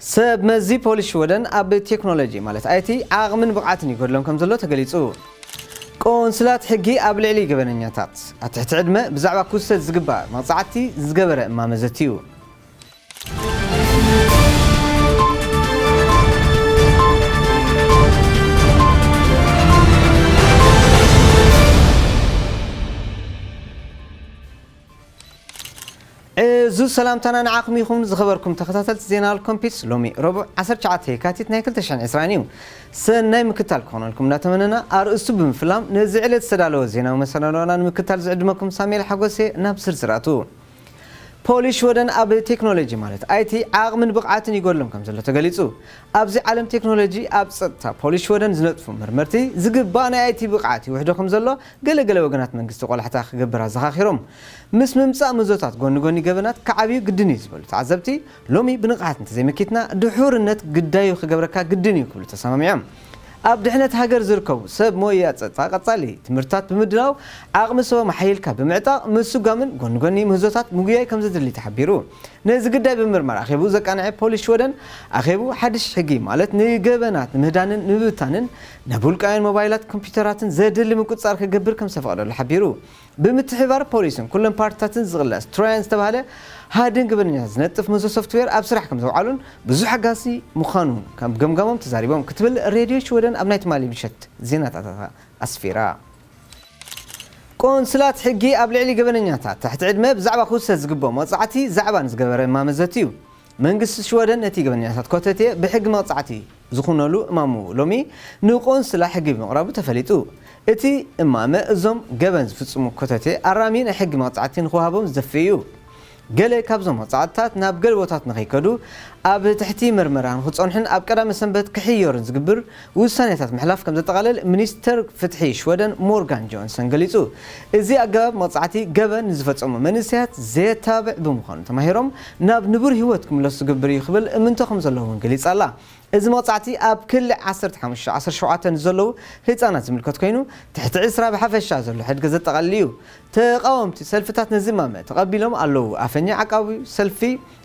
ሰብ መዚ ፖሊስ ሽወደን ኣብ ቴክኖሎጂ ማለት ኣይቲ ዓቕምን ብቕዓትን ይጎድሎም ከም ዘሎ ተገሊጹ። ቆንስላት ሕጊ ኣብ ልዕሊ ገበነኛታት ኣብ ትሕቲ ዕድመ ብዛዕባ ክውሰድ ዝግባእ መቕጻዕቲ ዝገበረ እማመ ዘትዩ። እዙ ሰላምታና ንዓኹም ይኹን ዝኸበርኩም ተኸታተልቲ ዜና ኣልኮምፒስ፣ ሎሚ ረቡዕ ዓሰርተ ትሽዓተ የካቲት ናይ ክልተ ሽሕን ዕስራን እዩ። ሰናይ ምክታል ክኾነልኩም እናተመነና፣ ኣርእስቱ ብምፍላም ነዚ ዕለት ዝተዳለወ ዜናዊ መሰናዶና ንምክታል ዝዕድመኩም ሳሙኤል ሓጎሴ። ናብ ዝርዝራቱ። ፖሊስ ሽወደን ኣብ ቴክኖሎጂ ማለት ኣይቲ ዓቕምን ብቕዓትን ይጎድሎም ከም ዘሎ ተገሊጹ። ኣብዚ ዓለም ቴክኖሎጂ ኣብ ጸጥታ ፖሊስ ሽወደን ዝነጥፉ መርመርቲ ዝግባእ ናይ ኣይቲ ብቕዓት ይውሕዶ ከም ዘሎ ገለ ገለ ወገናት መንግስቲ ቆላሕታ ክገብር ኣዘኻኺሮም። ምስ ምምጻእ ምዞታት ጎኒ ጎኒ ገበናት ክዓብዩ ግድን እዩ ዝበሉ ተዓዘብቲ፣ ሎሚ ብንቕሓት እንተዘይመኪትና ድሑርነት ግዳዩ ክገብረካ ግድን እዩ ክብሉ ተሰማሚዖም። ኣብ ድሕነት ሃገር ዝርከቡ ሰብ ሞያ ጸጥታ ቀጻሊ ትምህርትታት ብምድላው ዓቕሚ ሰቦም ኣሓይልካ ብምዕጣቕ ምስጓምን ጎኒ ጎኒ ምህዞታት ምጉያይ ከም ዘድሊ ተሓቢሩ። ነዚ ግዳይ ብምርማር ኣኼቡ ዘቃንዐ ፖሊስ ሽወደን ኣኼቡ ሓድሽ ሕጊ ማለት ንገበናት ንምህዳንን ንምብታንን ናብ ውልቃውያን ሞባይላት ኮምፒውተራትን ዘድሊ ምቁጽጻር ክገብር ከም ዝተፈቐደሉ ሓቢሩ። ብምትሕባር ፖሊስን ኩለን ፓርቲታትን ዝቕለስ ትሮያን ዝተባህለ ሃድን ግብርኛ ዝነጥፍ ምህዞ ሶፍትዌር ኣብ ስራሕ ከም ዘውዓሉን ብዙሕ ሓጋሲ ምዃኑ ካብ ገምጋሞም ተዛሪቦም ክትብል ሬድዮ ሽወደን ኣብ ናይ ትማሊ ምሸት ዜናታታ ኣስፊራ። ቆንስላት ሕጊ ኣብ ልዕሊ ገበነኛታት ትሕቲ ዕድመ ብዛዕባ ክውሰድ ዝግብኦ መቕጻዕቲ ዛዕባ ንዝገበረ እማመ ዘትዩ። መንግስቲ ሽወደን ነቲ ገበነኛታት ኮተቴ ብሕጊ መቕጻዕቲ ዝኹነሉ እማሙ ሎሚ ንቆንስላ ሕጊ ብምቕራቡ ተፈሊጡ። እቲ እማመ እዞም ገበን ዝፍጽሙ ኮተቴ ኣራሚ ናይ ሕጊ መቕጻዕቲ ንኽወሃቦም ዝደፍእ እዩ። ገለ ካብዞም መቕጻዕትታት ናብ ገለ ቦታት ንኸይከዱ ኣብ ትሕቲ መርመራ ንኽጸንሑን ኣብ ቀዳመ ሰንበት ክሕየሩን ዝግብር ውሳኔታት ምሕላፍ ከም ዘጠቓልል ሚኒስተር ፍትሒ ሽወደን ሞርጋን ጆንሰን ገሊጹ። እዚ ኣገባብ መቕጻዕቲ ገበን ንዝፈጸሙ መንእሰያት ዘየተባብዕ ብምዃኑ ተማሂሮም ናብ ንቡር ህይወት ክምለሱ ዝገብር እዩ ክብል እምንቶ ከም ዘለዎ እውን ገሊጻ ኣላ። እዚ መቕጻዕቲ ኣብ ክሊ ዓሰርተ ሓሙሽተ ዓሰርተ ሸውዓተ ንዘለዉ ህጻናት ዝምልከት ኮይኑ፣ ትሕቲ ዕስራ ብሓፈሻ ዘሎ ሕድገ ዘጠቓልል እዩ። ተቓወምቲ ሰልፍታት ነዚ እማመ ተቐቢሎም ኣለዉ። ኣፈኛ ዓቃቢ ሰልፊ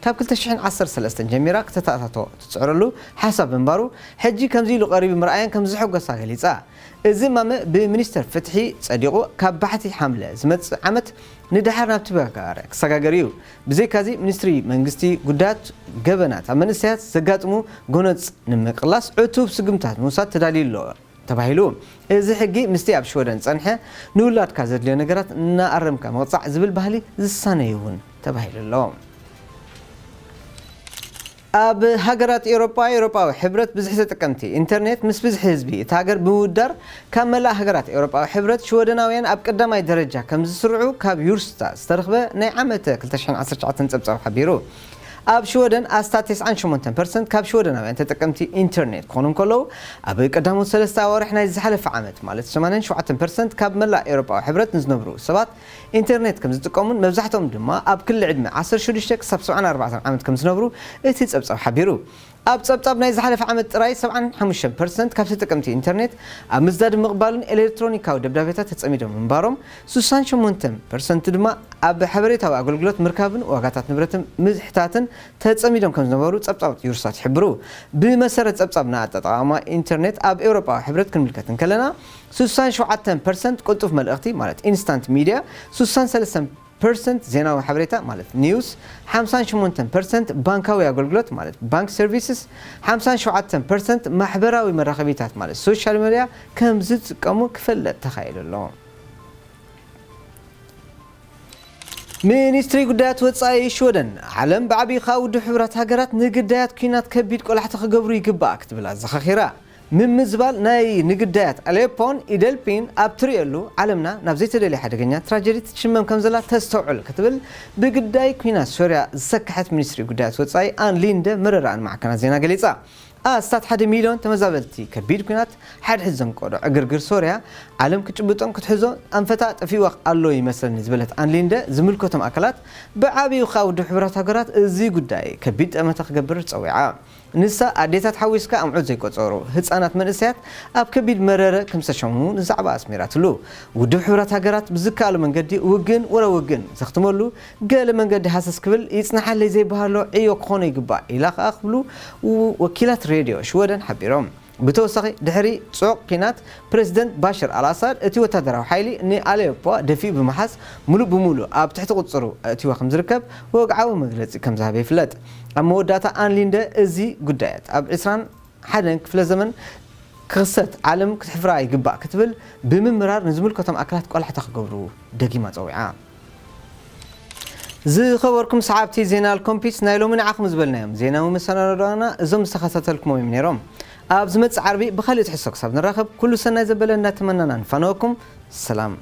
ካብ ክልተ ሽሕን ዓሰርተ ሰለስተን ጀሚራ ክተተኣታቶ ትጽዕረሉ ሓሳብ ምንባሩ፣ ሕጂ ከምዚ ኢሉ ቀሪቡ ምርኣየን ከም ዝሕጎሳ ገሊጻ። እዚ እማመ ብሚኒስተር ፍትሒ ጸዲቑ ካብ ባሕቲ ሓምለ ዝመጽእ ዓመት ንደሓር ናብ ተግባር ክሰጋገር እዩ። ብዘይካዚ ሚኒስትሪ መንግስቲ ጉዳያት ገበናት ኣብ መንእሰያት ዘጋጥሙ ጎነጽ ንምቅላስ ዕቱብ ስጉምታት ንምውሳድ ተዳልዩ ኣሎ ተባሂሉ። እዚ ሕጊ ምስቲ ኣብ ሽወደን ዝጸንሐ ንውላድካ ዘድልዮ ነገራት እናኣረምካ ምቕጻዕ ዝብል ባህሊ ዝሳነ እዩ እውን ተባሂሉ ኣሎ። ኣብ ሃገራት ኤውሮጳ፣ ኤውሮጳዊ ሕብረት ብዝሒ ተጠቀምቲ ኢንተርኔት ምስ ብዝሒ ህዝቢ እታ ሃገር ብምውዳር ካብ መላእ ሃገራት ኤውሮጳዊ ሕብረት ሽወደናውያን ኣብ ቀዳማይ ደረጃ ከም ዝስርዑ ካብ ዩርስታ ዝተረኽበ ናይ ዓመተ ክልተ ሽሕን ዓሰርተ ትሽዓተን ጸብጻብ ሓቢሩ። ኣብ ሽወደን ኣስታት ተስዓን ሸሞንተን ፐርሰንት ካብ ሽወደናውያን ተጠቀምቲ ኢንተርኔት ክኾኑ እንከለዉ፣ ኣብ ቀዳሞት ሰለስተ ኣዋርሕ ናይ ዝሓለፈ ዓመት ማለት ሰማንያን ሸውዓተን ፐርሰንት ካብ መላእ ኤውሮጳዊ ሕብረት ንዝነብሩ ሰባት ኢንተርኔት ከም ዝጥቀሙን መብዛሕትኦም ድማ ኣብ ክሊ ዕድመ ዓሰርተ ሽዱሽተ ክሳብ ሰብዓን ኣርባዕተን ዓመት ከም ዝነብሩ እቲ ጸብጻብ ሓቢሩ። ኣብ ጸብጻብ ናይ ዝሓለፈ ዓመት ጥራይ ሰብዓን ሓሙሽተን ፐርሰንት ካብ ተጠቀምቲ ኢንተርኔት ኣብ ምዝዛድ ምቕባልን ኤሌክትሮኒካዊ ደብዳቤታት ተጸሚዶም ምንባሮም፣ ስሳን ሸሞንተን ፐርሰንት ድማ ኣብ ሓበሬታዊ ኣገልግሎት ምርካብን ዋጋታት ንብረትን ምሕታትን ተጸሚዶም ከም ዝነበሩ ጸብጻባት ዩርሳት ይሕብሩ። ብመሰረት ጸብጻብ ንኣጠቓቕማ ኢንተርኔት ኣብ ኤውሮጳዊ ሕብረት ክንምልከት እንከለና፣ ስሳን ሸውዓተን ፐርሰንት ቅልጡፍ መልእኽቲ ማለት ኢንስታንት ሚድያ፣ ስሳን ሰለስተን ፐርሰንት ዜናዊ ሓበሬታ ማለት ኒውስ፣ ሓምሳን ሸሞንተን ፐርሰንት ባንካዊ ኣገልግሎት ማለት ባንክ ሰርቪስስ፣ ሓምሳን ሸውዓተን ፐርሰንት ማሕበራዊ መራኸቢታት ማለት ሶሻል ሚድያ ከም ዝጥቀሙ ክፍለጥ ተኻኢሉ ኣሎ። ሚኒስትሪ ጉዳያት ወጻኢ ሽወደን፣ ዓለም ብዓቢኻ ውድብ ሕቡራት ሃገራት ንግዳያት ኲናት ከቢድ ቆላሕታ ክገብሩ ይግባእ ክትብል ኣዘኻኺራ። ምምዝባል ናይ ንግዳያት ኣሌፖን ኢደልፒን ኣብ ትርእየሉ፣ ዓለምና ናብ ዘይተደልየ ሓደገኛ ትራጀዲ ትሽመም ከም ዘላ ተስተውዕል ክትብል ብግዳይ ኲናት ሶርያ ዝሰክሐት ሚኒስትሪ ጉዳያት ወጻኢ ኣን ሊንደ መረረኣን ማዕከናት ዜና ገሊጻ። ኣስታት ሓደ ሚልዮን ተመዛበልቲ ከቢድ ኲናት ሓድሕድ ዘንቀዶ ዕግርግር ሶርያ፣ ዓለም ክትጭብጦን ክትሕዞ ኣንፈታ ጠፊእዋ ኣሎ ይመስለኒ ዝበለት ኣን ሊንደ፣ ዝምልከቶም ኣካላት ብዓብዩ ካብ ውድብ ሕቡራት ሃገራት እዚ ጉዳይ ከቢድ ጠመተ ክገብር ጸዊዓ። ንሳ ኣዴታት ሓዊስካ ኣምዑት ዘይቆጸሩ ህጻናት መንእሰያት ኣብ ከቢድ መረረ ከም ዝተሸሙ ንዛዕባ ኣስሚራትሉ። ውድብ ሕቡራት ሃገራት ብዝከኣሉ መንገዲ ውግን ወረ ውግን ዘኽትመሉ ገለ መንገዲ ሃሰስ ክብል ይጽናሓለይ ዘይበሃሎ ዕዮ ክኾኖ ይግባእ ኢላ ከኣ ክብሉ ወኪላት ሬድዮ ሽወደን ሓቢሮም። ብተወሳኺ ድሕሪ ጽዑቕ ኲናት ፕሬዚደንት ባሽር ኣልኣሳድ እቲ ወታደራዊ ሓይሊ ንኣሌፖ ደፊኡ ብምሓዝ ሙሉእ ብሙሉእ ኣብ ትሕቲ ቁጽሩ ኣእትዎ ከም ዝርከብ ወግዓዊ መግለጺ ከም ዝሃበ ይፍለጥ። ኣብ መወዳእታ ኣን ሊንደ እዚ ጉዳያት ኣብ ዕስራን ሓደን ክፍለ ዘመን ክኽሰት ዓለም ክትሕፍራ ይግባእ ክትብል ብምምራር ንዝምልከቶም ኣካላት ቆላሕታ ክገብሩ ደጊማ ጸዊዓ። ዝኸበርኩም ሰዓብቲ ዜና ኣልኮምፒስ ናይ ሎሚ ንዓኹም ዝበልናዮም ዜናዊ መሰናዶና እዞም ዝተኸታተልኩሞም እዮም ነይሮም። ኣብ ዝመጽእ ዓርቢ ብኻሊእ ትሕዝቶ ክሳብ ንራኸብ ኩሉ ሰናይ ዘበለ እንዳተመናና ንፋነወኩም። ሰላም።